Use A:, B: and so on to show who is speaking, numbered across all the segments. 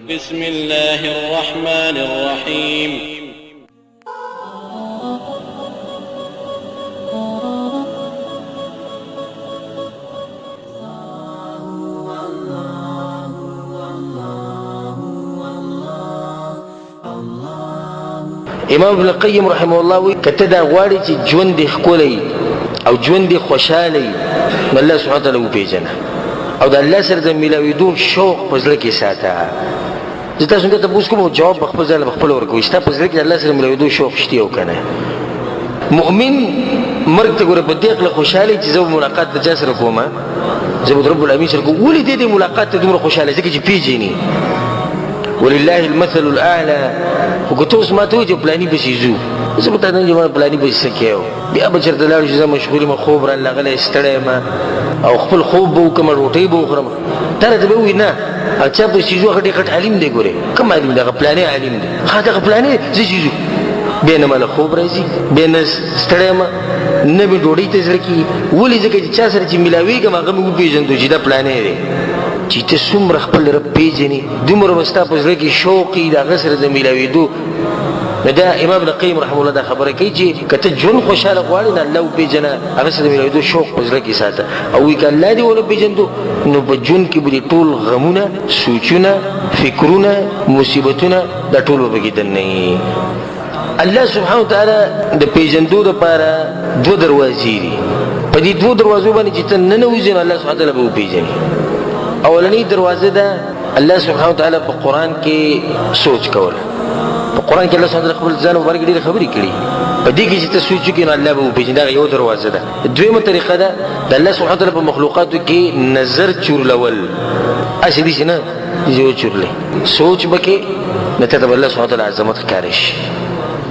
A: بسم الله الرحمن الرحيم.
B: امام ابن القیم رحمه الله وایي که ته دا غواړې چې ژوند دې ښکلی او ژوند دې خوشحاله وي نو الله سبحانه وتعالی وپېژنه او د الله سره د میلاوېدو شوق په زړه کې ساته. زه تاسو نه تپوس کوم او جواب به خپل ځان به خپله ورکوئ، ستا په زړه کې د الله سره میلاوېدو شوق شته او که نه؟ مؤمن مرګ ته ګوره په دې عقله خوشحاله چې زه به ملاقات د چا سره کوم، زه به د رب العالمین سره کوم. ولې دې دې ملاقات ته دومره خوشحاله؟ ځکه چې پېژني. ولله المثل الاعلى. خو که ته اوس ماته ووایې چې پلاني پسې ځو، زه به تا ته وایم پلاني پسې څه کوې، بیا به چېرته لاړ شو، زه مشغول یم، خوب رانه راغلی، ستړی یم او خپل خوب به وکړم، روټۍ به وخورم. تا راته به ووایي نه، هغه چا پسې ځو هغه ډېر غټ عالم دی، ګورې کوم عالم دی، هغه پلانی عالم دی، ښه دغه پلانی زه چې ځو بیا نه ماله خوب راځي، بیا نه ستړی یم، نه مې ډوډۍ ته زړه کېږي. ولې؟ ځکه چې چا سره چې میلاوېږم هغه مې وپېژندو چې دا پلانی دی. چې ته څومره خپل رب پېژنې دومره به ستا په زړه کې شوق وي د هغه سره د میلاوېدو. نو دا امام ابن قیم رحمه الله دا خبره کوي چې که ته ژوند خوشحاله غواړې نو الله وپېژنه، هغه سره د میلاوېدو شوق په زړه کې ساته. او وایي که الله دې ونه پېژندو نو په ژوند کې به دې ټول غمونه، سوچونه، فکرونه، مصیبتونه دا ټول به پکې دننه وي. الله سبحانه وتعالی د پېژندو دپاره دوه دروازې دي. په دې دوو دروازو باندې چې ته ننوځې نو الله سبحانه وتعالی به وپېژني. اولنۍ دروازه ده الله سبحانه وتعالی په قرآن کې سوچ کول. په قرآن کې الله سبحانه وتعالی خپل ځان مبارک ډېرې خبرې کړي، په دې کې چې ته سوچ وکړې نو الله به وپېژني. دغه یو دروازه ده. دویمه طریقه ده د الله سبحانه وتعالی په مخلوقاتو کې نظر چورلول، هسې داسې نه داسې وچورلې، سوچ به کې نو ته ته به الله سبحانه وتعالی عظمت ښکاره شي.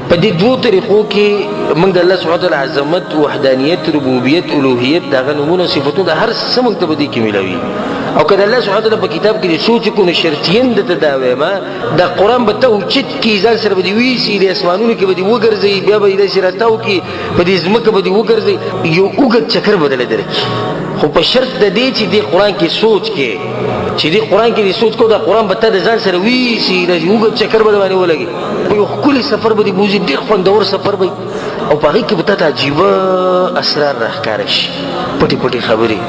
B: په دې دوو طریقو کې موږ د الله سبحانه وتعالی عظمت، وحدانیت، ربوبیت، الوهیت، د هغه نومونه، صفتونه، هر څه موږ ته په دې کې میلاوي. او که د الله سبحانه وتعالی په کتاب کې دې سوچ وکړو نو شرطیاً درته دا وایم دا قرآن به ته اوچت کړي، ځان سره به دې ویسي، د اسمانونو کې به دې وګرځوي، بیا به دې داسې راتاو کړي، په دې ځمکه به دې وګرځوي، یو اوږد چکر به درله درکړي. خو په شرط د دې چې دې قرآن کې سوچ کې، چې دې قرآن کې دې سوچ کو، دا قرآن به ته د ځان سره ویسي، داسې اوږد چکر به در باندې ولګي، په یو ښکلي سفر به دې بوځي، ډېر خوندور سفر به وي او په هغې کې به تا ته عجیبه اسرار راښکاره شي، پټې پټې خبرې،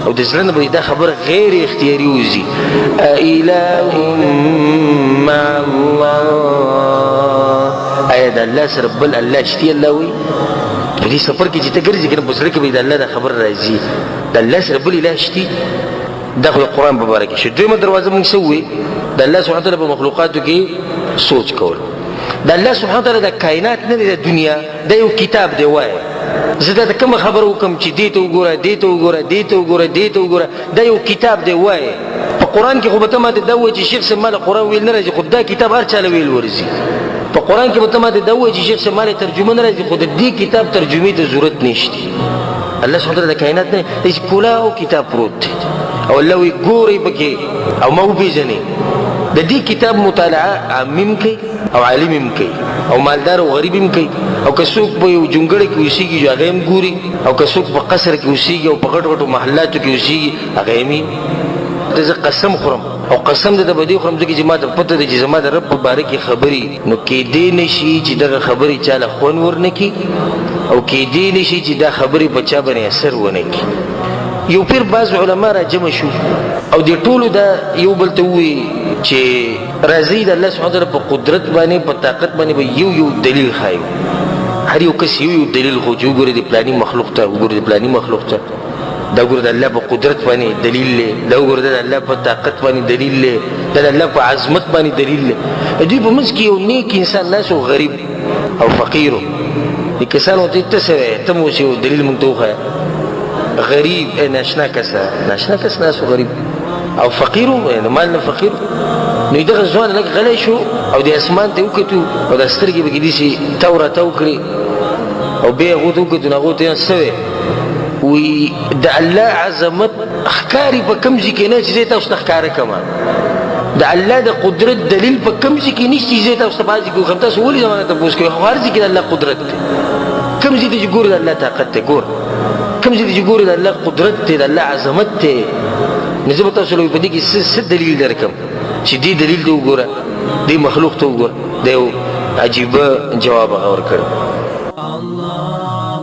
B: او د زړه نه به دا خبره غیر اختیاري وځي. أإله مع الله، آیا د الله سره بل الله شته؟ الله وایي په دې سفر کې چې ته ګرځې که نه په زړه کې به د الله دا خبره راځي، د الله سره بل اله شته. دا خو د قرآن په باره کې شو. دویمه دروازه موږ څه ووایي؟ د الله سبحانه وتعالی په مخلوقاتو کې سوچ کول. د الله سبحانه وتعالی د کائنات نه دی، د دنیا دا یو کتاب دی. وایه زه دا کومه خبره وکړم چې دې ته وګوره، دې ته وګوره، دې ته وګوره، دې ته وګوره، دا یو کتاب دی. وایه په قرآن کې خو به ته ماته دا ووایې چې شیخ صاحب ماله قرآن ویل نه راځي، خو دا کتاب هر چا له ویل ورځي. په قرآن کې به ته ماته دا ووایې چې شیخ صاحب ماله ترجمه نه راځي، خو د دې کتاب ترجمې ته ضرورت نشته. الله سبحانه وتعالی د کائنات نه داسې کولاو کتاب پروت دی او الله وایي ګورئ پکې او ما وپېژنئ. د دې کتاب مطالعه عامي هم کوي او عالم هم کوي او مالدار او غریب هم کوي، او که څوک په یو جونګړه کې اوسېږي هغه هم ګوري، او که څوک په قصر کې اوسېږي او په غټو غټو محلاتو کې اوسېږي هغه هم. ته زه قسم خورم او قسم درته په دې خورم ځکه چې ما ته پته ده چې زما د رب په باره کې خبرې نو کېدی نه شي چې دغه خبرې چا له خوند ورنه کړي او کېدی نه شي چې دا خبرې په چا باندې اثر ونه کړي. یو پیر بعض علما را جمع شو او دې ټولو دا یو بل ته ووایي چې راځئ د الله سبحانه وتعالی په قدرت باندې په طاقت باندې به یو یو دلیل ښایو. هر یو کس یو یو دلیل خو چې وګوري د پلاني مخلوق ته، وګوري د پلاني مخلوق ته، دا وګوره د الله په قدرت باندې دلیل دی، دا وګوره د الله په طاقت باندې دلیل دی، دا د الله په عظمت باندې دلیل دی. د دوی په منځ کې یو نیک انسان ناست و، غریب او فقیر و. دې کسانو ته ته څه وایې، ته مو اوس یو دلیل موږ ته وښایه. غریب ناشنا کس، ناشنا کس ناست و، غریب او فقیر و، د مال نه فقیر. نو دغه ځوان لږ غلی شو او د اسمان ته یې وکتو او دا سترګې پکې داسې تاو راتاو کړې او بیا یې هغو ته وکتو، نو هغو ته یې څه وایې؟ وی د الله عظمت ښکاري په کوم ځای کې نه چې زه تاسو ته ښکاره کړم. د الله د قدرت دلیل په کوم ځای کې نشته چې زه تاسو ته په ځای کې وښیم. تاسو ولې زما نه تپوس کوئ؟ خو هر ځای کې د الله قدرت دی. کوم ځای ته چې ګورې د الله طاقت دی، ګور کوم ځای ته چې ګورې د الله قدرت دی، د الله عظمت دی. نو زه به تاسو له په دې کې څه دلیل درکړم چې دې دلیل ته وګوره، دې مخلوق ته وګوره. دا یو عجیبه جواب هغه ورکړ.
C: الله.